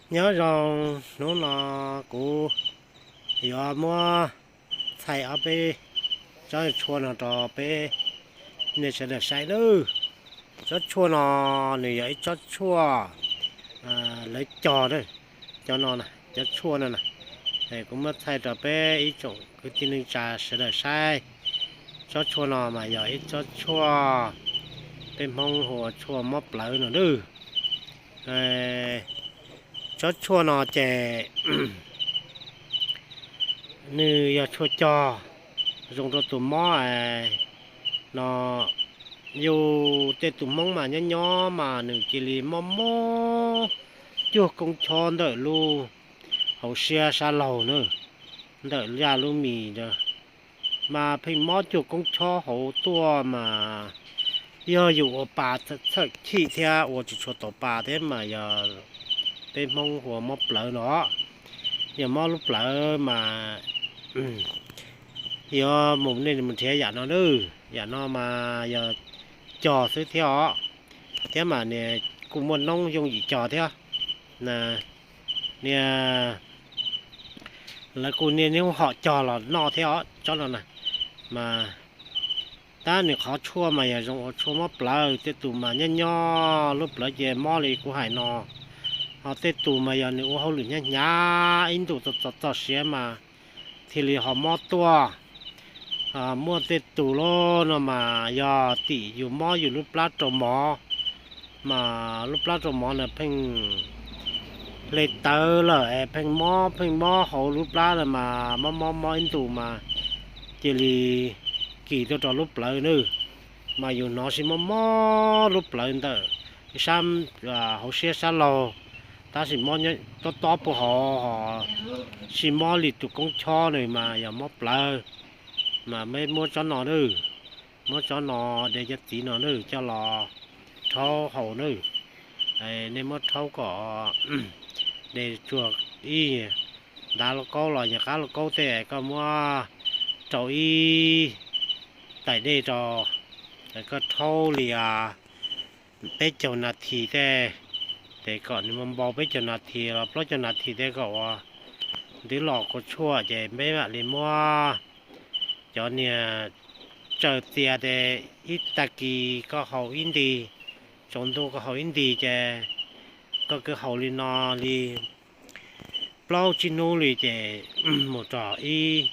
Nyob zoo, hnub no kuv yuav muab txhais ob peb tsob tshuaj no rau peb nej sawv daws saib nawb. Tsob tshuaj no nws yog ib tsob tshuaj lawv cog, cov no, cov tshuaj no na, kuv muab txhais rau peb ib tsoom kwv tij neej tsa sawv daws saib. Tsob tshuaj no mas yog ib tsob tshuaj peb Hmoob hu ua tshuaj mob plawv no nawb. Tsob tshuaj no ces nws yog tshuaj cog zoo rau tus mob no. Yus tej tus Hmoob mas nyob nyob mas nws cia li mob mob cuag koob chob ntawm lub hauv siab sab laug na, ntawm yaj lub mis ntawd, mas pheej mob cuag koob chob hauv tuaj mas yog yus ua pa txhawj chim thiab ua tsis tshua tau pa thiab mas yog peb Hmoob hu ua mob plawv no. Yog mob lub plawv mas yuav mus, nej mus nrhiav yam no nawb. Yam no mas yog cog xwb thiab os, thiab mas nws kuj muaj noob yooj yim cog thiab. Niag lawv kuj niaj hnub hom cog los noj thiab os tsob no na. Mas tab nws qhov tshuaj mas yog zoo ua tshuaj mob plawv, tej tus mas nyob nyob lub plawv ces mob li kuv hais no, ho tej tus mas yog nws ua hauj lwm hnyav hnyav ib ntus txog txog siav mas thiaj li ho mob tuaj. Muaj tej tus lub no mas yog tim yus mob yus lub plab rau mov, mas lub plab rau mov na pheej hle tawv lawm es pheej mob pheej mob hauv lub plab na mas mob mob mob ib ntus mas cia li kis tuaj rau lub plawv nawb. Mas yus hnov sib mob mob lub plawv ntawm sab hauv siab sab laug, tab sis mob tob tob puag hauv ho sib mob li tus koob chob na mas yog mob plawv. Mas peb muab tsob no nawb, muab tsob no, de cov txiv no nawb coj los rhaub haus nawb. Nej muab rhaub kom de tsuag ib ntav lauj kaub los yog qab lauj kaub tej, koj muab rau ib tais dej rau, koj rhaub li peb caug nas this tej, ces kom nws npau peb caug nas this los plaub caug nas this tej kom ua ntwv los kua tshuaj ces peb mam li muab cov niag tsaws txias ces ib tag kis koj haus ib nti, tsaus ntuj koj haus ib nti ces koj kwv haus li no li plaub tsib hnub li ces mus rau ib,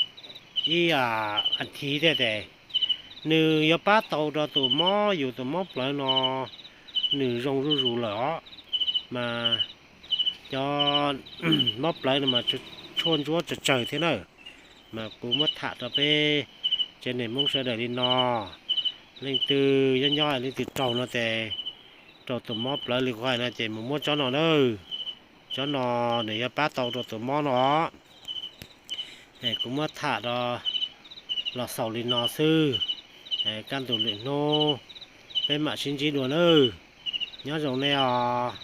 ib as thiv tej ces nws yuav pab tau rau tus mob, yus tus mob plawv no nws zoo zuj zus lawm os. Mas cov mob plawv no mas tshuaj ntsuab tsawg tsawg thiab na. Mas kuv muab tham rau peb tsev neeg Hmoob sawv daws li no, leej twg nyob nyob leej twg raug no ces raug tus mob plawv li kuv hais no ces mus muab tsob no nawb. Tsob no nws yuav pab tau rau tus mob no. Kuv muab tham los xaus li no xwb. Kaj ntug lwm hnub peb mam sib ntsib dua nawb. Nyob zoo nej os.